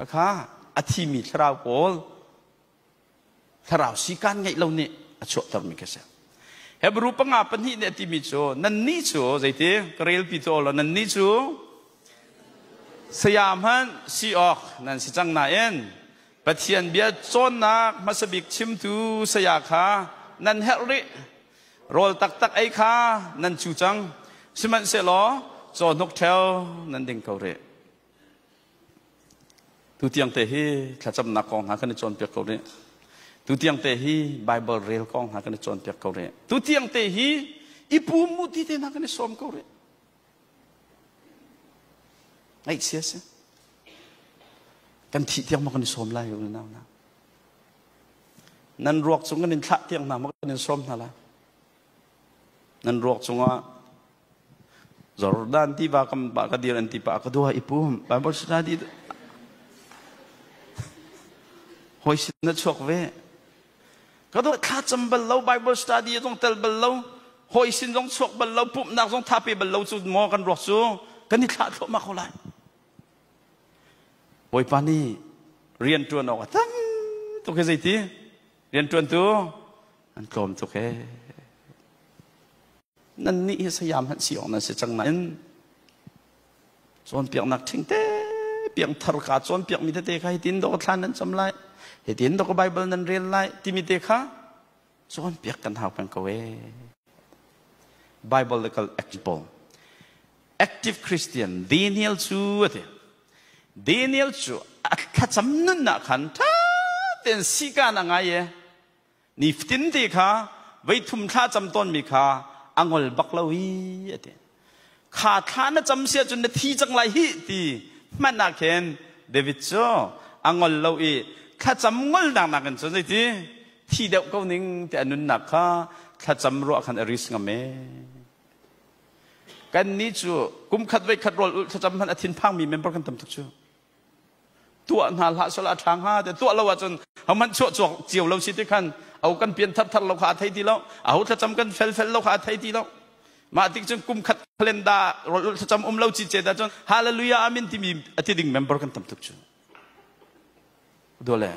Khakha a thimi thlarau pawl thlarau sikan ngeih lo nih a chuahtermi khi si. Hebrew panga pahnih nih a timi cu nannih cu zeiti ka relpi tu law nannih cu saya hmanh si awk nan si cang nain Pathian bia cawnnak hmasa bik chimtu saya kha nan herh rih. Rawl taktak ei kha nan cu cang. Sihmanhsehlaw cawhnuk ṭheo nan ding ko rih. Tutiang te hi thlacamnak kong hna kan i cawnpiak ko rih. Tutiang te hi Bible rel kong hna kan i cawnpiak ko rih. Tutiang te hi i pum mu ti te hna kan i sawm ko rih. Ngaihchia si. Kan thih tiang maw kan i sawm lai unau hna. Nan ruak cung kan in thlah tiang hna maw kan in sawm hna lai. Nan ruak cungah Jordan tiva kam pa ka dir an ti pa ka dua i pum Bible study hoi sin na chuak ve ka dua thla cam bal lo Bible study zong tel bal lo hoi sin zong chuak bal lo pumhnak zong tha pe bal lo cu maw kan ruak cu kan i thlah thluahmah ko lai Bawipa nih rian ṭuan awk a tam tuk hi zeiti rian ṭuantu an tlawm tuk he Nannih hi saya hmanh si awk nan si cang nain cawnpiaknak ṭhingte piangthar ka cawnpiakmi tete kha hitin dawh thla nan cam lai, hitin dawh Bible nan rel lai timi te kha cawnpiak kan hau peng ko ee. Biblical example. Active Christian Daniel cu a ti. Daniel cu a thlacam nunnak khan ṭha tein sikan a ngai e. Nifatin te kha voithum thla cam tawnmi kha a ngol bak lo hi a ti. Kha thla na cam si ahcun na thi cang lai hih ti hmanh ah khin David cu a ngol lo i thlacam ngolnak nakin cun zeiti thi deuh ko ning ti a nunnak kha thlacam ruah khan a risk ngam ee. Kannih cu kum khat voi khat rawl ulh thlacam hmanh a thinphangmi member kan tam tuk cu. Tuah hna hlah sal a ṭha hnga te tuah lo ahcun hohmanh chuah chuak cio lo si ti khan au kan pian thar thar lo kha a thei ti lo aho thlacam kan fel fel lo kha a thei ti lo mah tik cun kum khat calendar rawl thlacam um lo ci ce da cun hallelujah amen timi a ti ding member kan tam tuk cu dole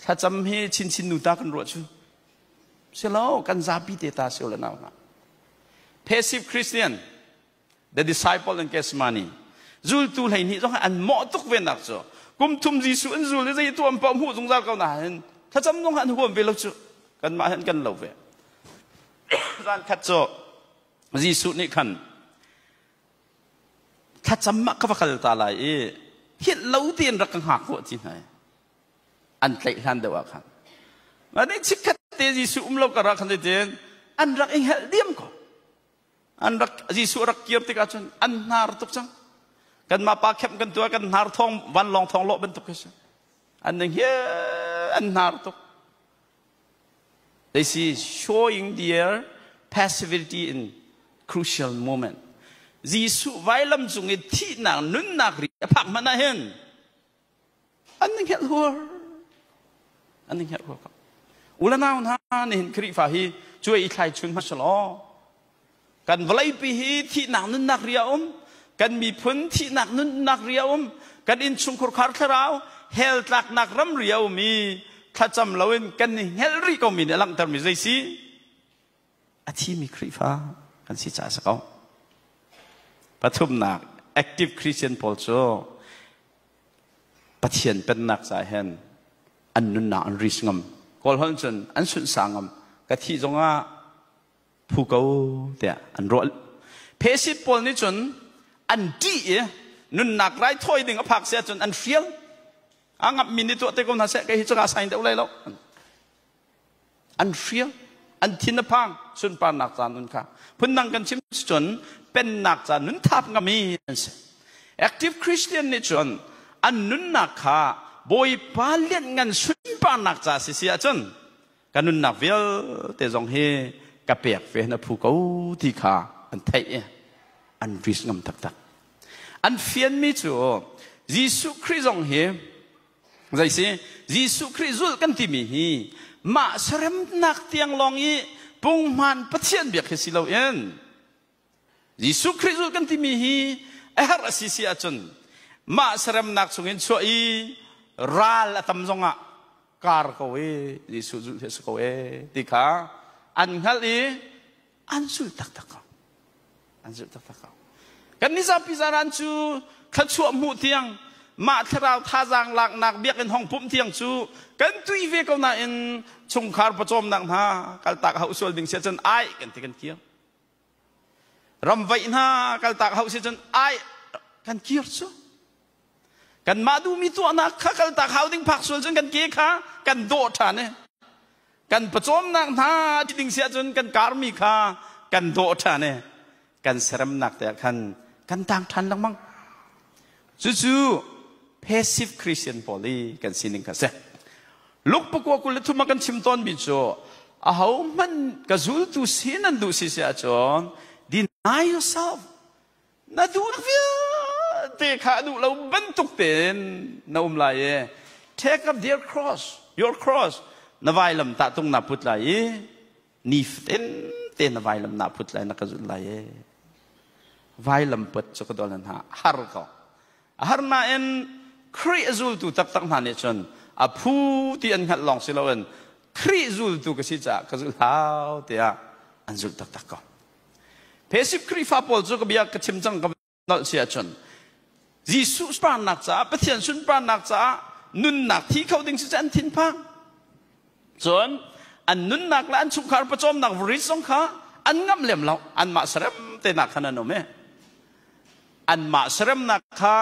thlacam hi chinchin nu ta kan ruah cu silo kan zapi te ta sio le nau hna passive Christian The disciple in Gethsemane. Zultu 12 zong an mawh tuk ve nak cu. Kum thum Jesuh an zul i zei tuam paoh hmuh zungzal ko na hin thlacam zong an huam ve lo cu. Kanmah hin kan lo ve. Zan khat cu Jesuh nih khan thlacam ah ka va kal ta lai i hit lo tein rak ka hngak ko ti hna an tlaih hlan deuh ah khan. Mah nih chikkhat te Jesuh um lo kar ah khan zeitin an rak i hngelh diam ko. An rak Jesuh rak kir tikah cun an hnar tuk cang. Kanmah pa khemh kan tuah kan hnar thawng vanlawng thawng lawh bantuk khi si. An ning hi an hnar tuk. They see showing their passivity in crucial moment. Jesuh vailam cung i thihnak nunnak ri a phak hmanh ah hin an ning helh huar an ning helh huar ko ulanau hna nihin Khrihfa hi cuai i thlai chun hmasa law kan vawleipi hi thihnak nunnak ri a um kan miphun thihnak nunnak ri a um kan innchungkhur khar thlarau hell tlaknak ram ri a um i thlacam loin kan i hngelh rih ko mi nih a langhter mi zei si a thimi Khrihfa kan si caah a si ko pathumnak active Christian pawl cu Pathian pennak caah hin an nunnak an risk ngam. Kawl holh cun an sunhsa ngam. Ka thih zongah phu ko tiah an ruah. Phesit pawl nih cun an ṭih i nunnak raithawi ding a phak si ahcun an hrial. A ngamhmi nih tuah te ko hna seh, kei hi cu kaa sain deuh lai lo. An hrial, an thin a phang, sunparnak ca nun kha. Phundang kan chim cun pennak ca nun thap ngami an si. Active Christian nih cun an nunnak kha Bawipa lianngan sunparnak ca si si ahcun ka nunnak vialte zong hi ka pek ve na phu ko ti kha an theih i an risk ngam taktak. An fianmi cu Jesuh Khrih zong hi Zei si? Jesuh Khrih zulh kan timi hi mah seremnak tiang lawng i punghman Pathian biak hi si loin Jesuh Khrih zulh kan timi hi a herh a si si ahcun Mah seremnak chungin chuah i ral a tam zongah kar ko i Jesuh zulh hi a si ko e ti kha an hngalh i an zulh taktak ko. An zulh taktak ko. Kan mizapi zaran cu thluachuah hmuh tiang mah thlarau thazaang laknak biakinn hong pumh tiang cu kan tui ve ko nain chungkhar pawcawmnak hna kaltak hauh sual ding si ahcun ai kan ti kan kir. Ramvaih hna kaltak hauh si cun ai kan kir cu. Kanmah duhmi tuahnak kha kaltak hau ding phak sual cun kan ke kha kan dawh ṭhan i kan pawcawmnak hna ti ding si ahcun kan karmi kha kan dawh ṭhan i kan seremnak te ah khan kan tang ṭhan lengmang. Cucu passive Christian pawl i kan sining kha si. Luke pakua 23 ah kan chim tawnmi cu ahohmanh ka zultu si nan duh si si ahcun deny yourself. Na duh vialte kha a duh lo bantuk tein na um lai i take up their cross, your cross. Na vailam tah tung na put lai i nifatin te na vailam na put lai na ka zulh lai i vailam put cu ka dol hna har ko. A har nain Khrih a zultu taktak hna nih cun a phu ti an hngalh lawng si loin Khrih zultu ka si caah ka zulh hau tiah an zulh taktak ko. Passive Khrihfa pawl cu ka bia ka chim cang ka nolh si ahcun Jesuh sunparnak caah Pathian sunparnak caah nunnak thi kho ding si cu an thinphang. Cun an nunnak le an chungkhar pawcawmnak varit zong kha an ngamh lem lo. Anmah serem te nak khan an um i anmah seremnak kha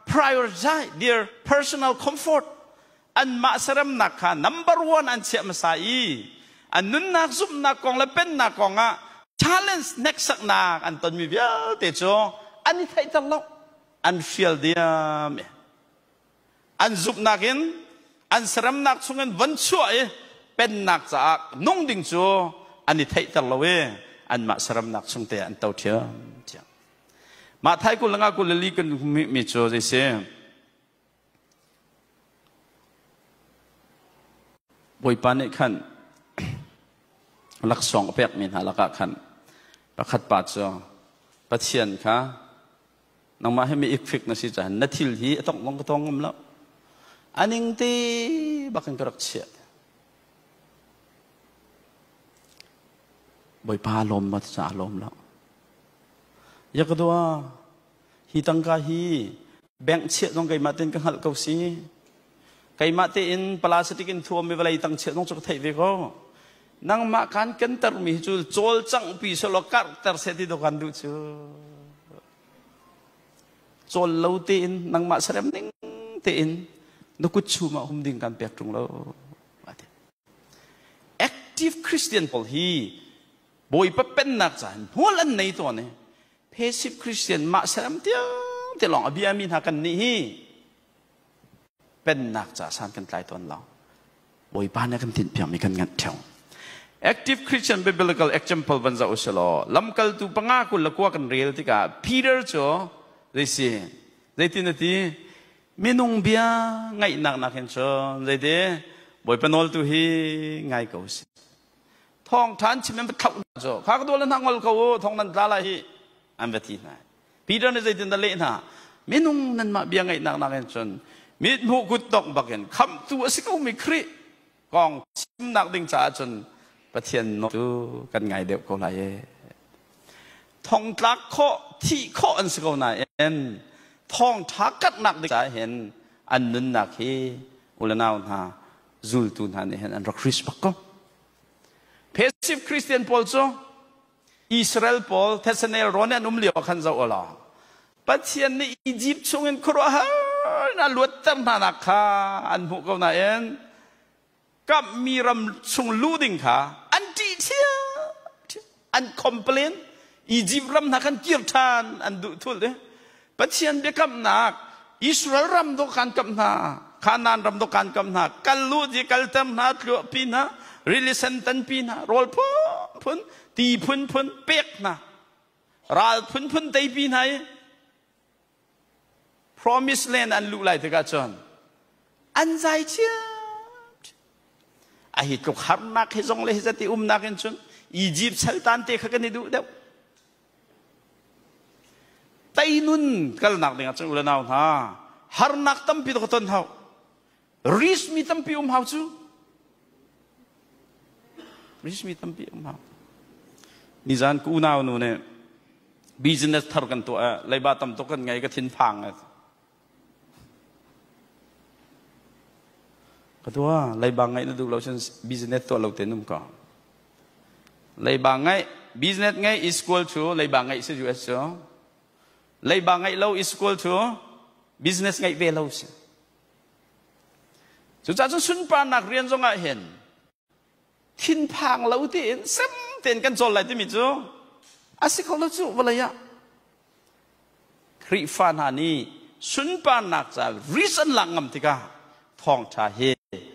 prioritize their personal comfort anmah seremnak kha number one an chiah hmasa i an nunnak zumhnak kong le pennak kong ah challenge hneksaknak an tonmi vialte cu an i theihter lo an hrial diam i an zumhnak in an seremnak chungin von chuah i pennak caah nung ding cu an i theihter lo i anmah seremnak chung te an to ṭhiam ṭhiam. Mah thai 25 24 kan mi cu zei si? Bawipa nih khan laksawng a pekmi hna lakah khan pakhat pa cu Pathian kha nangmah hi mi ikfik na si caah na thil hi a tongh zong ka tong ngam lo. A ning te bakin ka rak chiah. Bawipa lawm ma ti caah lawm lo. Ya ka dua, Hi tangka hi bank chiah zong keimah tein ka hngalh ko si. Keimah tein plastic in thuam i vawlei tang chiah zong cu ka theih ve ko. Nangmah kan kentermi hi cu cawlcangh pi selaw karhter seh ti dawh kan duh cu. Cawl lo tein nangmah serem ning tein na kut chum ah hum ding kan pek ṭung lo. Active Christian pawl hi Bawipa pennak caah hmual an nei tawn i passive Christian mah saram tiang te lawng a biami hna kan nih hi pennak ca san kan tlai tawn lo. Bawipa nih kan tinhpiakmi kan nganh ṭheo. Active Christian Biblical example van zoh usih law lamkaltu panga 29 kan rel tikah Peter cu zeisi zeitin a ti minung bia ngaihnak nakin cun zeiti Bawipa nawl tu hi ngai ko sih thawngṭha an chim an va thlauh hna cu kha ka dual hna ngol ko u thong nan tla lai hi an va ti hna. Peter nih zeitin dah leh hna? Minung nanmah bia ngaihnak nakin cun mithmuh kutdok bakin khamhtu a si komi Khrih kong chimnak ding caah cun Pathian nawl cu kan ngai deuh ko lai e. Thongtlak khawh thih khawh an si ko nain thawngṭha karhnak ding caah hin an nunnak hi u le nau hna zultu hna nih hin an rak risk bak ko. Passive Christian pawl cu Israel pawl Thessalonian rawn an um lio khan zoh ulaw Pathian nih Egypt chungin khuaruahhar in a luatter hna nak kha an hmuh ko nain kamhmi ram chung luh ding kha an ṭih ṭhiam an complain. Egypt ram hna khan kir ṭhan an duh thul i Pathian biakamnak Israel ram dawh kan kamh hna, Kanaan ram dawh kan kamh hna, kal lu di kal tem hna, tluah pi hna, rili sen tan pi hna, rawl phunphun, ti phunphun pek hna, ral phunphun tei pi hna i promise land an luh lai tikah cun an zai chiam. A hi tluk harnak hi zong le hi zati umnak in cun Egypt saltan te kha kan i duh deuh. Teinun kalnak ding ah cun u le nau hna. Harnak tampi ka ton hau. Risk mi tampi um hau cu. Risk mi tampi um hau. Nizan ka unau nu nih business thar kan tuah leiba tam tuk kan ngei ka thin phang. Ka tuah leiba ngeih na duh lo cun business tuah lo te num ko. Leiba ngeih business ngeih is equal to leiba ngeih si US cu. Leiba ngeih lo is equal to business ngeih ve lo si. Cucaah cun sunparnak rian zong ah hin thinphang lo tein sem tein kan cawl lai timi cu a si kho lo cu vawlei ah. Khrihfa hna nih sunparnak ca risk an lak ngam tikah thawngṭha hi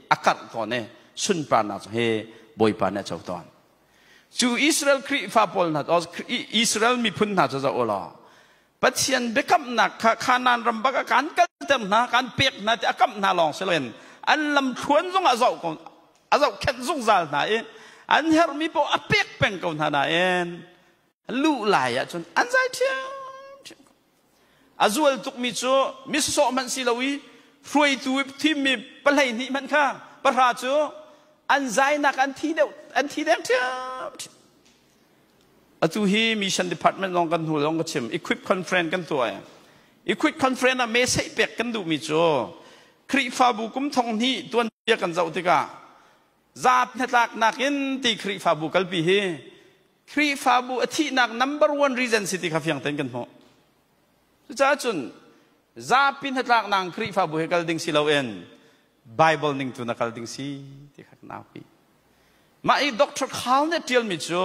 a karh tawn i sunparnak hi Bawipa nih a co tawn. Cu Israel Khrihfa pawl hna Israel miphun hna cu zoh u law Pathian biakamnak kha Kanaan ram bak ah kan kalter hna, kan pek hna ti a kamh hna lawng si loin an lamthluan zong a zoh ko a zohkhenh zungzal hna i an herhmi paoh a pek peng ko hna nain luh lai ahcun an zai ṭhiamṭhiam ko. A zual tukmi cu mi sawsawh hmanh si lo i hruaitu thimmi 12 hmanh kha pahra cu an zainak an thi deuh an thi deng ṭhiamṭhiam. Atu hi mission department zong kan hnu zong ka chim equip conference kan tuah. Equip conference ah message pek kan duhmi cu Khrihfabu kum thong hnih tuanbia kan zoh tikah zaap hnatlaknak in ti Khrihfabu kalpi hi Khrihfabu a thihnak number one reason si ti kha fiang tein kan hmuh. Cucaah cun zapi hnatlaknak Khrihfabu he kal ding si loin Bible ning tu na kal ding si ti kha kan aupi. Mah i Dr. Carl nih ṭialmi cu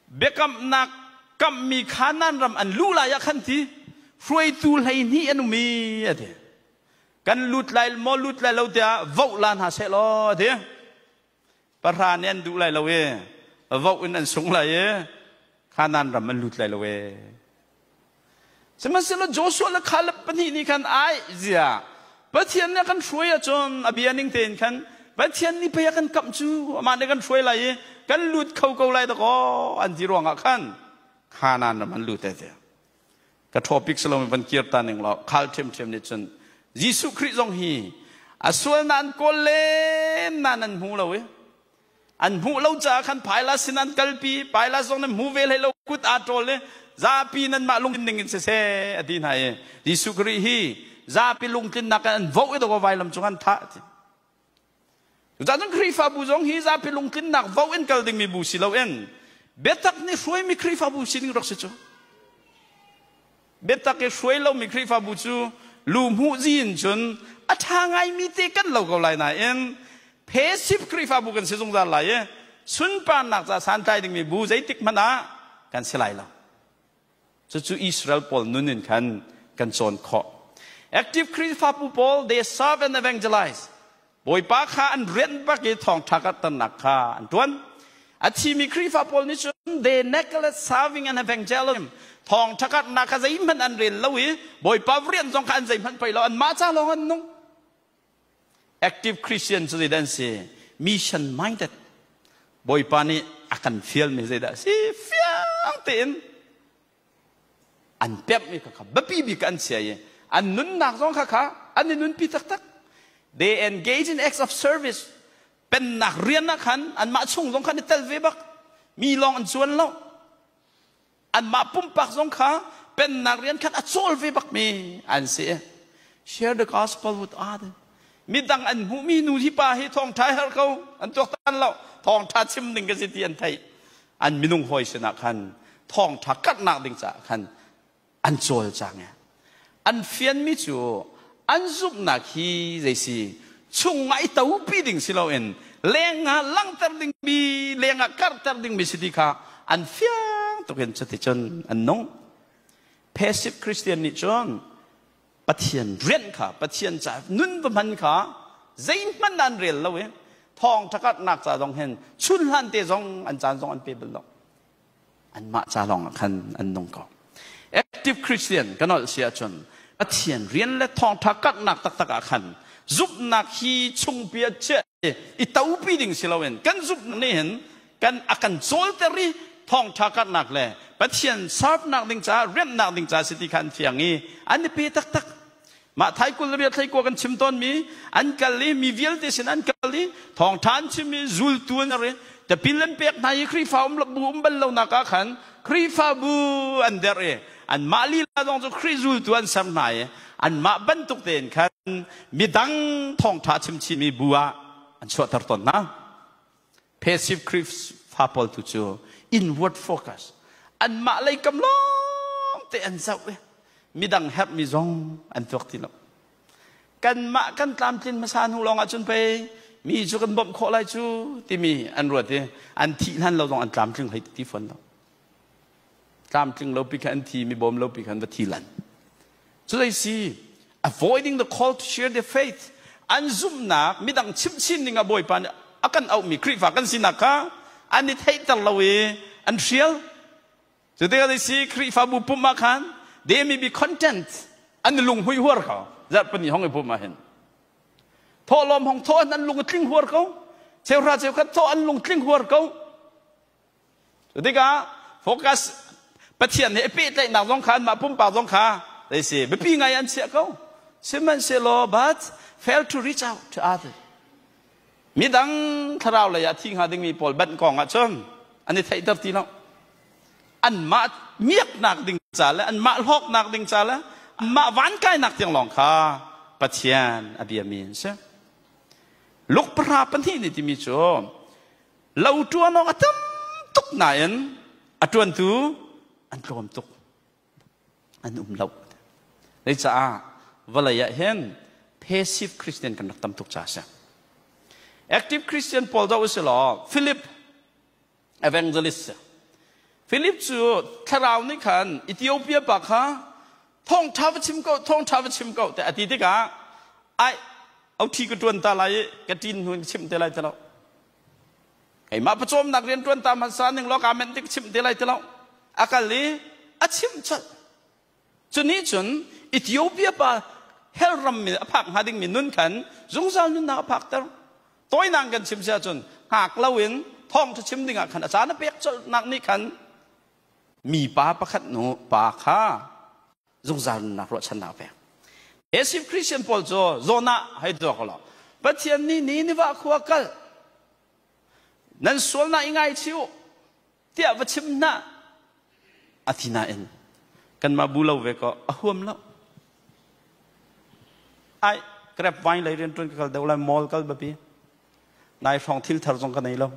biakamnak kamhmi Kanaan ram an luh lai ah khan ti hruaitu 12 an um i a ti. Kan lut lai maw lut lai lo tiah voh la hna seh law a ti. Pahra nih an duh lai lo i voh in an sung lai i Kanaan ram an lut lai lo e. Sihmanhsehlaw Joshua le Caleb pahnih nih khan ai zia Pathian nih a kan hruai ahcun a bia ning tein khan Pathian nih pei a kan kamh cu amah nih kan hruai lai i kan lut kho ko lai dakaw an ti ruangah khan Kanaan ram an lut te te. Ka topic salomi van kir ta ning law khal ṭhiamṭhiam nih cun Jesuh Khrih zong hi a sualnak an kawl len nain an hmu lo i an hmuh lo caah khan Pilate sin an kalpi. Pilate zong nih hmu ve hlei lo kut aa ṭawl i zapi nanmah lungtlin ding in siseh a ti hna i Jesuh Khrih hi zapi lungtlinnak in an voh i dawkaw vailam cung an thah ti. Cucaah cun Khrihfabu zong hi zapi lungtlinnak voh in kal dingmi bu si loin biatak nih hruaimi Khrihfabu sining rak si cu. Biatak i hruai lomi Khrihfabu cu lu hmuh zi in cun a ṭha ngaimi te kan lo ko lai nain passive Khrihfabu kan si zungzal lai i sunparnak ca santlai dingmi bu zeitik hmanh ah kan si lai lo. Cucu Israel pawl nun in khan kan cawn khawh. Active Khrihfabu pawl they serve and evangelize. Bawipa kha an rianh bak i thawngṭha karhternak kha an ṭuan. A thimi Khrihfa pawl nih cun they neglect serving and evangelism. Thawngṭha karhnak kha zeihmanh an rel lo i Bawipa rian zong kha an zeihmanh pei lo anmah ca lawng an nung. Active Christian cu zeidah an si? Mission minded. Bawipa nih a kan fialmi zeidah a si? Fiang tein an pemhmi kha kha biapi bik an chia i an nunnak zong kha kha an i nunpi taktak. They engage in acts of service. Pennak rian ah khan anmah chung zong khan i tel ve bak. Mi lawng an cuan lo. Anmah pumpak zong kha pennak rian khan a cawl ve bakmi an si. Share the gospel with others. Midang an hmuhmi nu hi pa hi thawngṭha her ko an tuaktan lo. Thawngṭha chim ding ka si ti an theih. An minung hawi sinah khan thawngṭha karhnak ding caah khan an cawlcang i an fianmi cu an zumhnak hi zei si chungah i topi ding si loin lengah langhter dingmi lengah karhter dingmi si ti kha an fiang tukin cuticun an nung. Passive Christian nih cun Pathian rian kha Pathian ca nun va hman kha zeihmanh an rel lo i thawngṭha karhnak ca zong hin chun hlan te zong an caan zong an pe bal lo. Anmah ca lawng ah khan an nung ko. Active Christian kan olh si ahcun Pathian rian le thawngṭha karhnak taktak ah khan zumhnak hi chungpi ah chiah i topi ding si loin kan zumhnak nih hin kan a kan cawlter i thawngṭha karhnak le Pathian serve-nak ding caah rianhnak ding caah si ti kha an fiang i an i pe taktak. Mah thai kul riat thlei kua kan chim tawnmi an kal i mi vialte sin an kal i thawngṭha an chim i zultu an ri tipil an pek hna i Khrihfa um bu um bal lonak ah khan Khrihfabu an derh i anmah lila zong cu Khrih zultu an ser hna i anmah bantuk tein khan midang thawngṭha chimchimi bu ah an chuahter tawn hna. Passive Khrihfa pawl tu cu inward focus anmah lei kam lawng te an zoh i midang herhmi zong an tuak ti lo. Kanmah kan tlamtlin hmasa hnu lawng ahcun pei mi cu kan bawmh khawh lai cu timi an ruat i an thih hlan lo zong an tlamtling hlei ti fawn lo. Tlamtling lo pi kha an thi mi bawm lo pi kha an va thi lan. Cu zei si avoiding the call to share their faith an zumhnak midang chimchin ding ah Bawipa nih a kan auhmi Khrihfa kan sinak kha an i theihter lo i an hrial. Cu tikah zei si Khrihfabu pumh ah khan they may be content an lung hui huar ko zarhpini hong i pumh ah hin thawhlawm hong thawh an lung a tling huar ko cheuhra cheukhat thawh an lung tling huar ko Cu tikah focus Pathian he pehtlaihnak zong kha anmah pumpak zong kha zei si biapi ngai an chiah ko. Sihmanhsehlaw but fail to reach out to others. Midang thlarau lei ah thi hnga dingmi pawl banh kong ah cun an i theihter ti lo. Anmah miaknak ding ca le anmah hlawknak ding ca le anmah vankainak tiang lawng kha Pathian a biami an si. Luk pahra pahnih nih timi cu Lo ṭuan awk a tam tuk nain a ṭuantu an tlawm tuk. An um lo. Zeicaah vawlei ah hin passive Christian kan rak tam tuk caah a si. Active Christian pawl zoh usih law Philip evangelist Philip cu thlarau nih khan Ethiopia pa kha thawngṭha va chim ko thawngṭha va chim ko tiah a ti tikah ai auṭhi ka ṭuan ta lai i ka ṭin hnu in ka chimh te lai ti lo keimah pawcawmnak rian ṭuan ta hmasa ning law kaa menh tik chimh te lai ti lo a kal i a chimh colh cu nih cun Ethiopia pa hell ram mi a phak hnga dingmi nun khan zungzal nunnak a phakter tawinak kan chim si ahcun hngak loin thawngṭha chim dingah khan a caan a pek colhnak nih khan mipa pakhat nu pa kha zungzal nunnak ruahchannak pek. Passive Christian pawl cu zawn ah hei tuak lo. Pathian nih Nineveh khua kal nan sualnak i ngaichih u tiah va chim hna a ti nain kanmah bu lo ve ko a huam lo. Ai grab wine lei rian ṭuan ka kal deuh lai mall kal biapi nai hrawng thil thar zong ka nei lo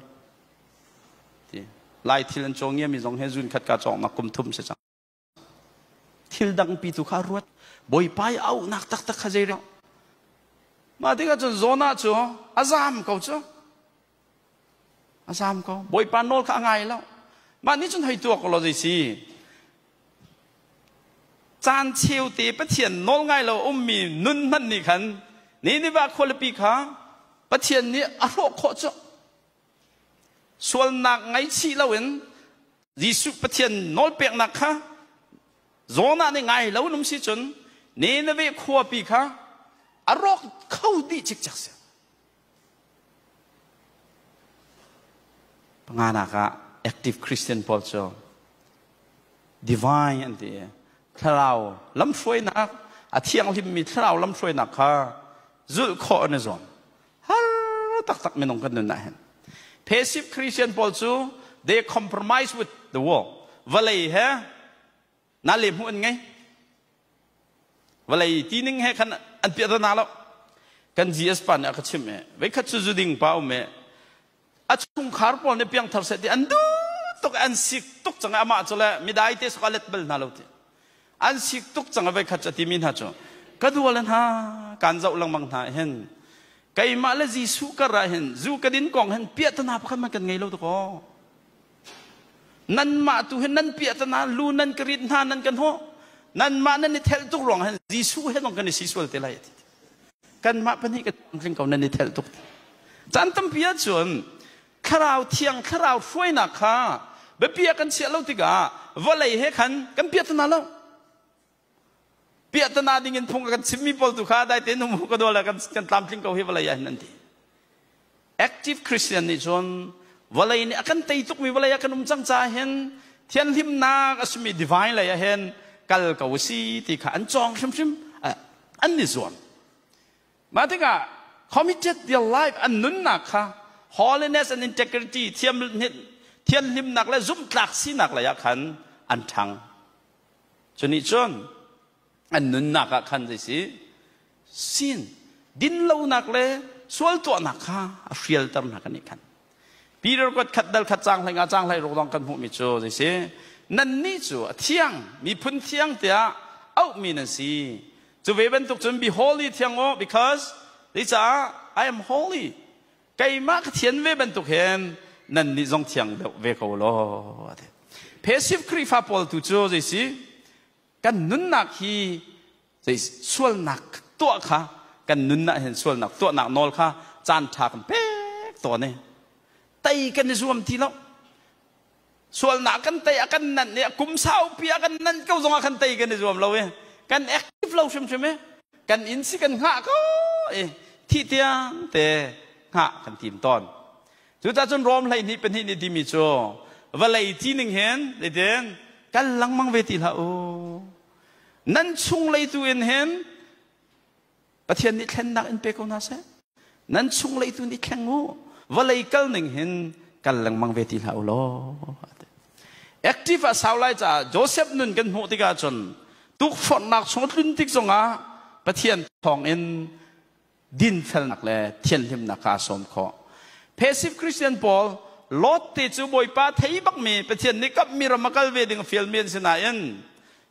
ti lai thil an caw ngiami zong he zun khat ka cawngnak kum thum si cang Thil dangpi tu kha ruat. Bawipa i auhnak taktak kha zei Mah tikah cun Jonah cu a zaam ko cu. A zaam ko. Bawipa nawl kha a ngai lo. Mah nih cun hei tuak law zei si. Caan cheu te Pathian nawl ngai lo ummi nun hmanh nih khan Nineveh khualipi kha Pathian nih a hrawh khawh cu. Sualnak ngaihchih loin Jesuh Pathian nawlpeknak kha Jonah nih ngai lo in um si cun Nineveh khuapi kha a rawk kho dih cikcek si. Panganak ah active Christian pawl cu divine an ti i thlarau lamhruainak a thianghlimmi thlarau lamhruainak kha zulh khawh an i zuam. Har taktak minung kan nun ah hin. Passive Christian pawl cu they compromise with the world. Vawlei he na le hmuh an ngei. Vawlei tining he khan an piahtana lo. Kan GS pa nih a ka chimh i veikhat cu zuding pa um i a chungkhar pawl nih piangthar seh ti an duh tuk an sik tuk cang amah cu le midai te sok a let bal hna lo ti an sik tuk cang a veikhat cu a timi hna cu ka dual hna kan zoh lengmang hna hin keimah le Jesuh kar ah hin zu ka din kong hin piahtana pakhat man kan ngei lo tuk aw nanmah tu hin nan piahtana lu nan ka rit hna nan kan hawh nanmah nan i thelh tuk ruang hin Jesuh he zong kan i si sual te lai ti kanmah pahnih kan tling ko nan i thelh tuk caan tampi ahcun thlarau thiang thlarau hruainak kha biapi ah kan chiah lo tikah vawlei he khan kan piahtana lo piahtana ding in phung kan chimmi pawl tu kha dai tein um ka dawl kan kan tlamtling ko hi vawlei ah hin an ti active Christian nih cun vawlei nih a kan tei tukmi vawlei ah kan um cang caah hin thianhlimnak a simi divine lei ah hin kal ko si ti kha an cawng hrimhrim. An i zuam. Mah tikah committed their life an nunnak kha holiness and integrity thianhlimnak le zumhtlak sinak lei ah khan an ṭhang. Cu nih cun an nunnak ah khan zei si sin dinlonak le sual tuahnak kha a hrialter hna kan nih khan. Peter kuat khat dal khat cang hlei nga cang hlei ruk dong kan hmuhmi cu zei si nannih cu a thiang miphun thiang tiah auhmi nan si. Cu ve bantuk cun be holy thiang u because zeicah I am holy. Keimah ka thian ve bantuk hin nannih zong thiang deuh ve ko law a ti. Passive Khrihfa pawl tu cu zei si kan nunnak hi zei sualnak tuah kha kan nunnak hin sualnak tuahnak nawl kha caan ṭha kan pek tawn i tei kan i zuam ti lo. Sualnak kan tei a kan nanh i kum saupi a kan nanh ko zongah kan tei kan i zuam lo i kan active lo hrimhrim i kan inn si kan hngah ko i thih tiang te hngah kan tim tawn. Cucaah cun Rom 12 pahnih nih timi cu vawlei ti ning hin zeitin kal lengmang ve ti hlah u. Nan chunglei tu in hin Pathian nih thlennak in pe ko hna seh. Nan chunglei tu nih thleng u. Vawlei kal ning hin kal lengmang ve ti hlah u law. Active ah sau lai caah Joseph nun kan hmuh tikah cun tukforhnak chung tlun tik zongah Pathian thawng in dinfelnak le thianhlimnak kha a sawm khawh. Passive Christian pawl Lot te cu Bawipa thei bakmi Pathian nih kamhmi ram a kal ve ding a fialmi an si nain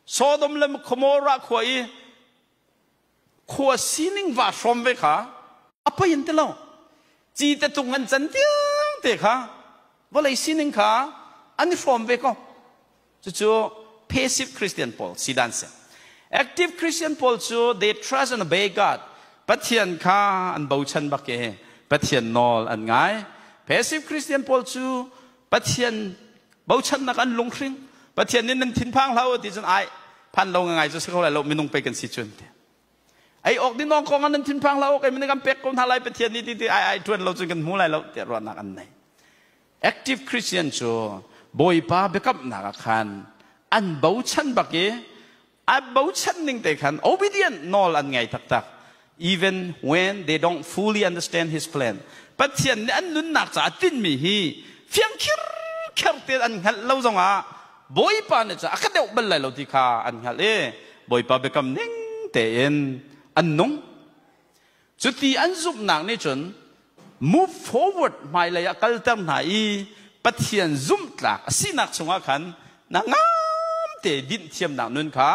Sodom le Gomorrah khua i khua sining va hrawm ve kha a poi in ti lo ci te tung an can tiang te kha vawlei sining kha an i hrawm ve ko. Cucu passive Christian pawl si dan si. Active Christian pawl cu they trust and obey God. Pathian kha an bochan bak i Pathian nawl an ngai. Passive Christian pawl cu Pathian bochannak an lunghring. Pathian nih nan thinphang hlah u ti cun ai phan lo ngai cu si kho lai lo, minung pei kan si cun ti. Ei awk din awk kong ah nan thinphang hlah u, kei kan pek ko hna lai Pathian nih ti ti ai ai tuan lo cun kan hmu lai lo tiah ruahnak an nei. Active Christian cu Bawipa biakamnak ah khan an bochan bak i a bochan ning te khan obedient nawl an ngai taktak, even when they don't fully understand his plan. Pathian nih an nunnak caah tinhmi hi fiang khirkher te an hngalh lo zongah Bawipa nih cun a ka deuh bal lai lo ti kha an hngalh i Bawipa biakam ning tein an nung. Cuti an zumhnak nih cun move forward, hmailei ah kalter hna i Pathian zumhtlak a sinak chungah khan na ngam te dinh thiamnak nun kha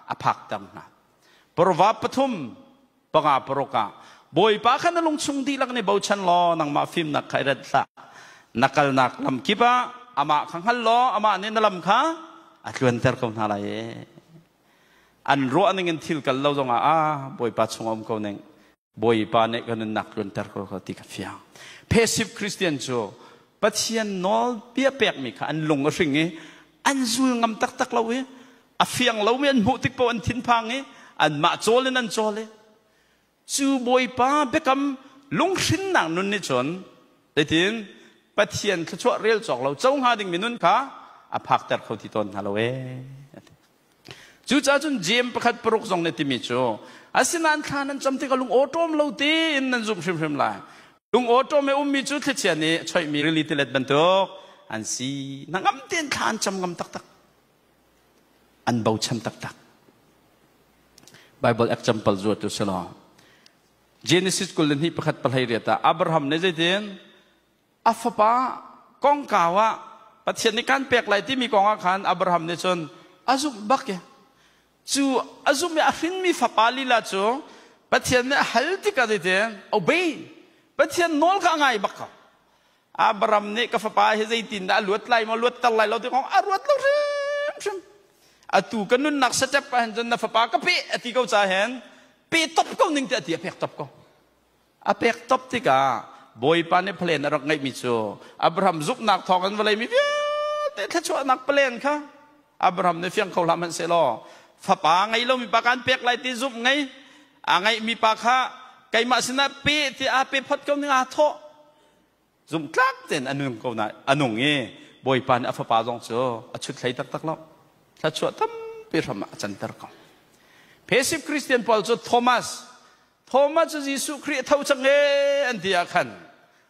a phakter hna. Proverb 3:5-6 ah Bawipa kha na lungchung dihlak nih bochan law nangmah fimnak kha i ret hlah. Na kalnak lam kip ah amah kha hngal law amah nih na lam kha a tluanter ko hna lai. An ruah ning in thil kal lo zongah a Bawipa chung um ko ning, Bawipa nih ka nunnak tluanter ko ko ti ka fiang. Passive Christian cu Pathian nawl bia pekmi kha an lung a hring i an zul ngam taktak lo i a fiang lomi an hmuh tik paoh an thinphang i anmah cawl in an cawl i cu Bawipa biakam lunghrinnak nun nih cun zeitin Pathian thluachuah rel cawk lo co hnga dingmi nun kha a phakter kho ti tawn hna lo ee. Cucaah cun Jeim 1:6 zong nih timi cu asinain thla nan cam tikah lung awṭawm lo tein nan zumh hrimhrim lai. Lung awṭawm i ummi cu thlichia nih choihmi rili tilet bantuk an si. Na ngam tein thla an cam ngam taktak. An bochan taktak. Bible example zuat tu selaw Genesis 22 1:18 ah Abraham nih zeitin a fapa kongkau ah Pathian nih kan pek lai timi kong ah khan Abraham nih cun a zumh bak i cu a zumh i a hrinmi fapa lila cu Pathian nih a hal tikah zeitin obey, Pathian nawl kha a ngai bak ko. Abraham nih ka fapa hi zeitin dah a luat lai maw, luatter lai lo ti kong a ruat lo hrimhrim. Atu ka nunnak step ah hin cun na fapa ka pe a ti ko ca hin pe top ko ning ti a ti, a pek top ko. A pek top tikah Bawipa nih plan a rak ngeihmi cu Abraham zumhnak thawng in vawlei mi vialte thluachuahnak plan kha Abraham nih fiang kho hlah hmanhsehlaw fapa ngei lomi pa kaan pek lai ti zumh ngei a ngeihmi pa kha keimah sinah pe ti a pe phot ko ning aa thawh. Zumhtlak tein a nung ko na a nung i Bawipa nih a fapa zong cu a chut hlei taktak lo, thluachuah tampi hram ah a canter ko. Passive Christian pawl cu Thomas. Thomas cu Jesuh Khrih a tho cang ee an ti ah khan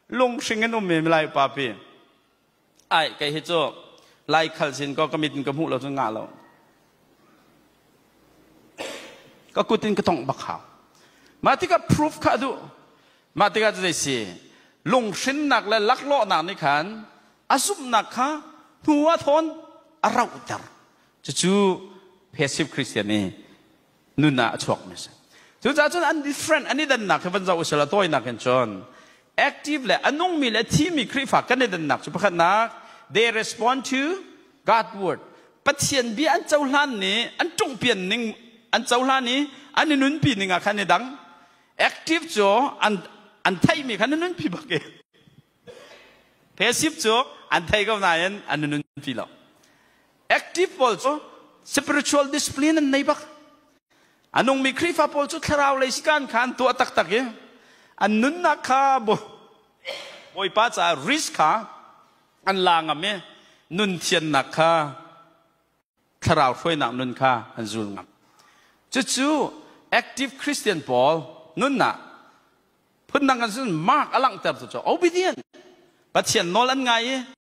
lunghring in um mi lai upa pi. Ai kei hi cu lai khal sin ko ka mit in ka hmuh lo cun ngah lo. Ka kut in ka tongh bak hau. Mah tikah proof kha duh. Mah tikah cu zei si lunghrinnak le laklawhnak nih khan a zumhnak kha hnu ah thawn a rauhter. Cucu passive Christian i nun ah a chuakmi a si. Cucaah cun an different an i dannak hi van zoh usila tawinak in cun active le a nungmi le thimi Khrihfa kan i dannak cu pakhatnak, they respond to God word. Pathian bia an cohlan ni an ṭungpian ning an cohlan i an i nunpi ning ah khan i dang. Active cu an theihmi khan an nunpi bak i passive cu an thei ko nain an nunpi lo. Active pawl cu spiritual discipline an nei bak. A nungmi Khrihfa pawl cu thlarau lei sikan kha an tuah taktak i an nunnak kha Bawipa caah risk kha an la ngam i nun thiannak kha thlarau hruainak nun kha an zul ngam. Cucu active Christian pawl nunnak phundang kan sin mark a langhter tu cu obedient, Pathian nawl an ngai i.